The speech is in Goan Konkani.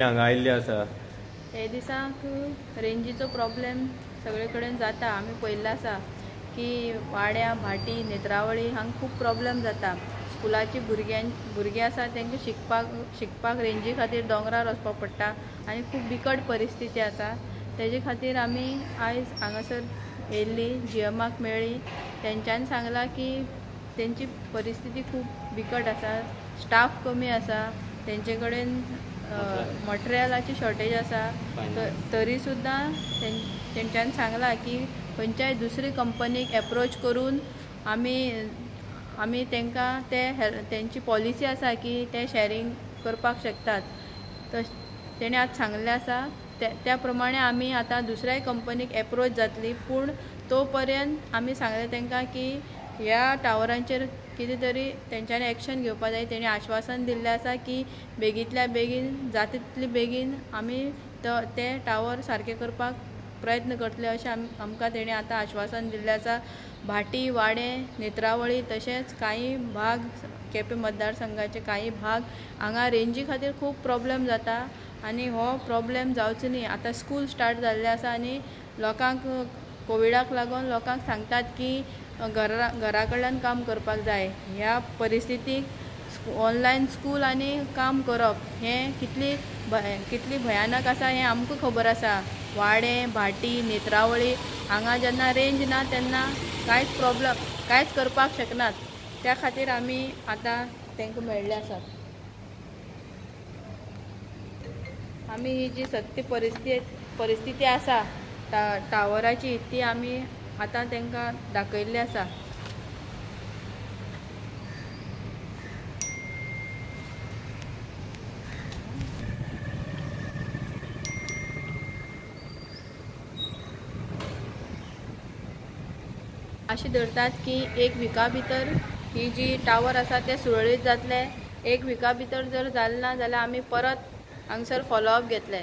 हांगा आयिल्ले आसा। हे दिसाक रेंजीचो प्रॉब्लेम सगळे कडेन जाता। आमी पळयल्लें आसा की वाड्या भाटी नेत्रावळी हांगा खूब प्रॉब्लेम जाता। स्कुलाची भुरगीं आसा तांकां शिकपाक रेंजी खातीर दोंगरार वचपाक पडटा आनी खूब बिकट परिस्थिती आसा। तेजे खातीर आमी आयज हांगासर येयल्ली, जीएमाक मेळ्ळी। तेंच्यांनी सांगलां की तेंची परिस्थिती खूब बिकट आसा, स्टाफ कमी आसा, तेंचे कडेन मटेरियलाची शॉर्टेज आसा। तरी सुद्दां तेंच्यांनी सांगलां की खंयच्याय दुसरी कंपनीक एप्रोच करून आमी तांकां ते तेंची पॉलिसी आसा की ते शॅरींग करपाक शकतात। तेणें आज सांगलें आसा त्या प्रमाणे आमी आतां दुसऱ्याय कंपनीक एप्रोच जातली, पूण तो पर्यंत आमी सांगलें तांकां की ह्या टावरांचेर कितें तरी तेंच्यांनी एक्शन घेवपाक जाय। तेणी आश्वासन दिल्लें आसा की बेगींतल्या बेगीन जाता तितले बेगीन आमी ते टावर सारके करपाक प्रयत्न करतले अशें आमकां तेणी आतां आश्वासन दिल्लें आसा। भाटी, वाडे, नेत्रावळी तशेंच कांय भाग केपें मतदारसंघाचे कांय भाग हांगा रेंजी खातीर खूब प्रॉब्लेम जाता आनी हो प्रॉब्लेम जावचो न्ही। आतां स्कूल स्टार्ट जाल्लें आसा आनी लोकांक कोविडाक लागून लोकांक सांगतात की घरा कडल्यान काम करपाक जाय। ह्या परिस्थितीक ऑनलायन स्कूल आनी काम करप हें कितली भयानक आसा हें आमकां खबर आसा। वाडे, भाटी, नेत्रावळी हांगा जेन्ना रेंज ना तेन्ना कांयच प्रॉब्लम कांयच करपाक शकनात। त्या खातीर आमी आतां तांकां मेळ्ळे आसात। आमी ही जी सत्य परिस्थिती आसा टावराची ती आमी आतां तांकां दाखयल्ली आसा। अशें धरतात की एक विका भितर ही जी टावर आसा ते सुरळीत जातले। एक विका भितर जर जालें ना जाल्यार आमी परत हांगसर फॉलोअप घेतले।